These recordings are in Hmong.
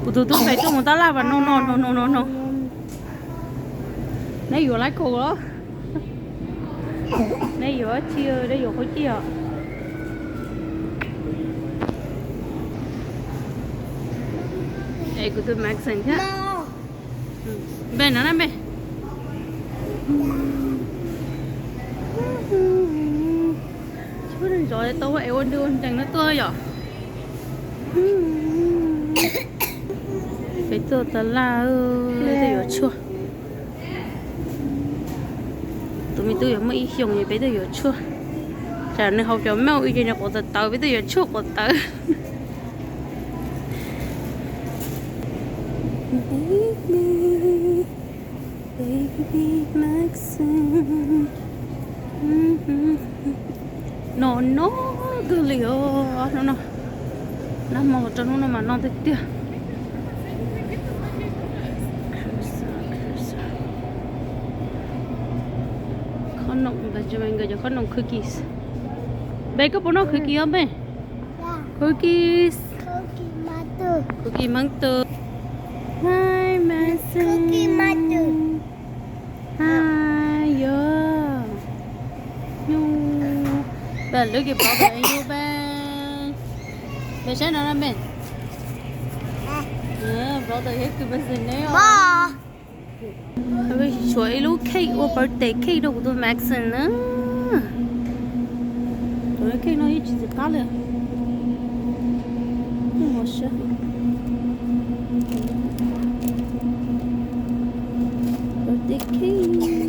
Kuv tus tub pem tuaj mus tab laj vas no no no no no no. Neb yuav laib kaus los? Neb yuav tsi, neb yuav qhov tsi os? Es kuv tus Maxon thiab. Npe no na npe. Zov tau es ua ntu ua ntees no tuaj yom. Peb tuaj tas laj, peb tuaj yuav tshuaj. Tus me tub yuav muaj ib xyoos es peb tuaj yuav tshuaj. Tsam nws haus cov milk ces nws quav tawv tawv, peb tuaj yuav tshuaj quav tawv. Baby, baby Maxon. No no kawg li os, hnub no. Nag hmo los rau hnub no mas no tiag tiag. Khob noom, nkawd cov khob noom cookies. Npe koj puas noj cookies os npe? Cookies. Cookies Monster. Hi Maxon. Hi, yo. Nyu. Ba lub kis pov ba nyu ba. Ba saib no na npe. Pov tau thiab kis Maxon ne. Tshuav ib lub cake ua birthday cake rau kuv tus Maxon na. Cov cake no yeej tsis txi qab li. Birthday cake.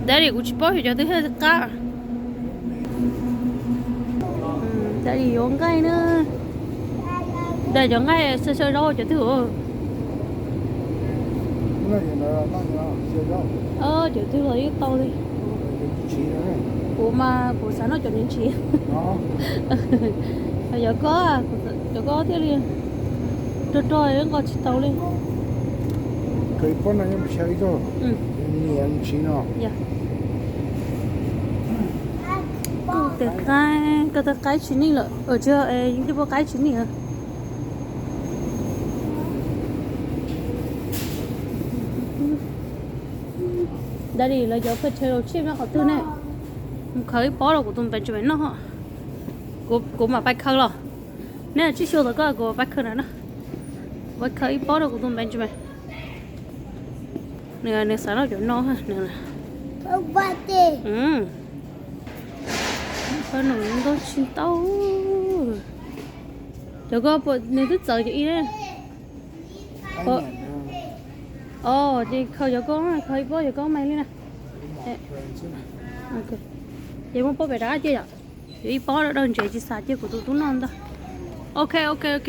Daddy, kuv tsis paub xyov cov twg thiaj qab. Daddy yuav nqaij na. Daddy cov nqaij saw saw zaub cov twg? Cov twg los yeej tau li. Kuv mas kuv xav noj cov niam ntshiv. Cov koj, cov koj thiaj li rog rog nqos tsis tau li. Koj tej qaib tsis nij lawm, tsis, yeej tsis pub qaib tsis nij lawm. Daddy, lawv cov potato chips nyob qhov twg ne? Mus khaws ib pob rau kuv tus Benjamin noj. Kuv mam pais khaws los. Neb tsib xyoo tau koj kuv pais khaws na no. Pais khaws ib pob rau kuv tus Benjamin. Nws xav noj cov no. Nws ntau tsis ntau. Cov koj, nws twb txawv cov ib ne. Os, ces khaws cov koj, khaws ib pob cov koj mas li na. Ces muab pob pem rov qab cia yom. Yuav ib pob dawb ntsev tsis xav cia kuv tus tub noj ntag. Ok, ok, ok.